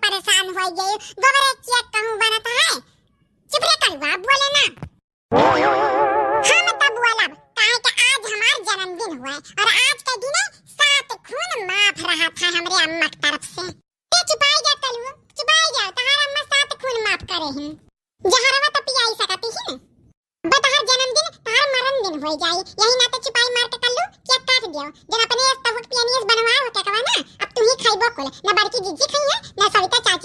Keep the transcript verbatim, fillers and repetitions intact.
परेशान होइ गई, गोबरे केक कहूँ बनत है। चुप रे कलुआ, बोले ना। हम तब बोलब, काहे कि आज हमार जन्मदिन हुआ है और आज के दिने सात खून माफ रहत है हमरे अम्मा की तरफ से। ते चुपाई जा कलुआ, चुपाई जा, तहार अम्मा सात खून माफ करे हैं। जहरवा तो पियाई सकती ही ना। अब तहार जन्मदिन, तहार मरण दिन होइ जाई। यही नाते चुपाई मार के कल्लू केक काट दियो। जन अपने एस तहुक पियनियस बनवाए हो केकवा ना, अब तू ही खइबो कुल। ना बड़की जिज्जी खइहे, ना सविता चाची।